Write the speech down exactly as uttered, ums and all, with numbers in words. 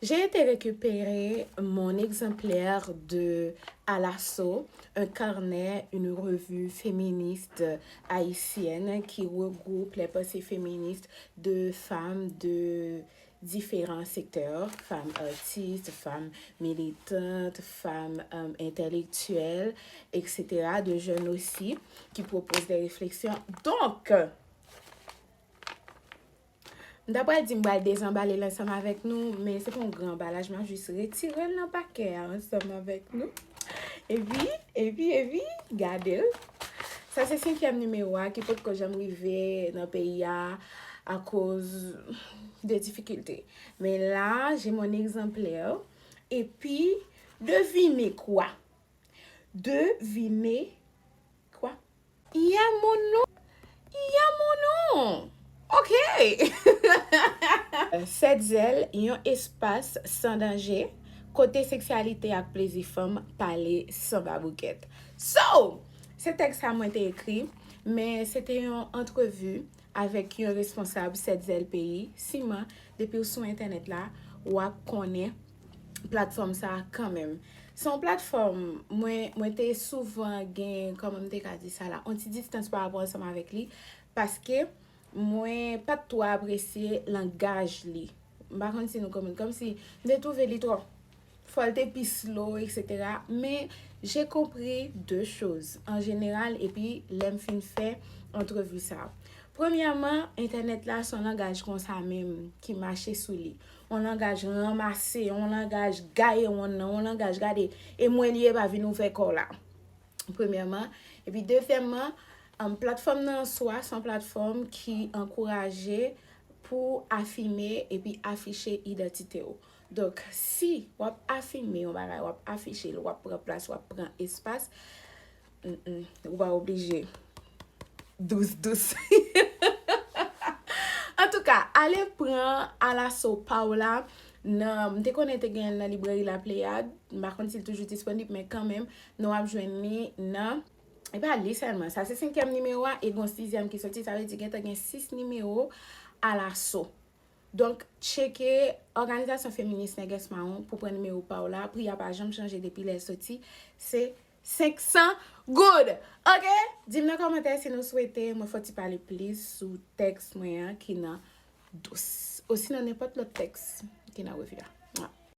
J'ai été récupérer mon exemplaire de À l'assaut, un carnet, une revue féministe haïtienne qui regroupe les pensées féministes de femmes de différents secteurs, femmes artistes, femmes militantes, femmes euh, intellectuelles, et cetera, de jeunes aussi, qui proposent des réflexions. Donc, m ta pral di m pral dezanbale l ansanm avèk nou, men se pa yon gran anbalaj, m ap jis retire l nan pakè a ansanm avèk nou. Epi, epi, epi, gade l. Sa se senkyèm nimewo a ki potko janm rive nan peyi a akoz de difikilte. Men la, j'ai mon exemplaire. Epi, devine quoi? Devine quoi? Il y a mon nom. Il y a mon nom. Ok. Sèt zèl, yon espas san danje, kote seksyalite ak plezi fanm pale san baboukèt. So, se tèks sa mwen te ekri, men se te yon antrevi avèk yon responsab Sèt Zèl Peyi. Siman, depi w sou entènèt la, w ap konnen platfòm sa a kanmenm. Se yon platfòm, mwen, mwen te souvan gen, kòman m te ka di sa la, yon ti distans pa rapò ansanm avèk li, paske mwen pa t twò apresye langaj li. M pa konn si nou konprann. Kòmsi m te twouve li twò. Fò l te pi slow, et cetera. Men, j'ai compris deux choses, an jeneral, epi lè m fin fè antrevi sa a. Premyèman, entènèt la se yon langaj konsa menm ki mache sou li. Yon langaj ranmase, yon langaj gaye wonn nan, yon langaj gade, e mwen li ye, pa vin ouvè kò w la. Premyèman. Epi dezyèmman, um, platfòm nan an swa se yon platfòm ki ankouraje pou afime epi afiche idantite w. Donk, si w ap afime yon bagay, w ap afiche l, w ap pran plas, w ap pran espas, mm, mm, ou pa oblije dous dous. Antouka, ale pran Alaso pa w la. Nan, m te konnen te genyen l nan libreri La Pléiade. M pa konn si l toujou disponib, men kanmenm, nou ap jwenn li nan, e pa li sèlman. Sa se senkyèm nimewo a, e gon sizyèm ki soti, sa vle di gentan gen sis nimewo Alaso. Donk, tcheke Òganizasyon Feminis Nègès Mawon pou pran nimewo pa w la. Pri a pa janm chanje depi lè l soti. Se senk san goud. Ok? Di m nan kòmantè si nou swete mwen fè ti pale plis sou tèks mwen an ki nan Dous. Osinon nenpòt lòt tèks ki nan revi a.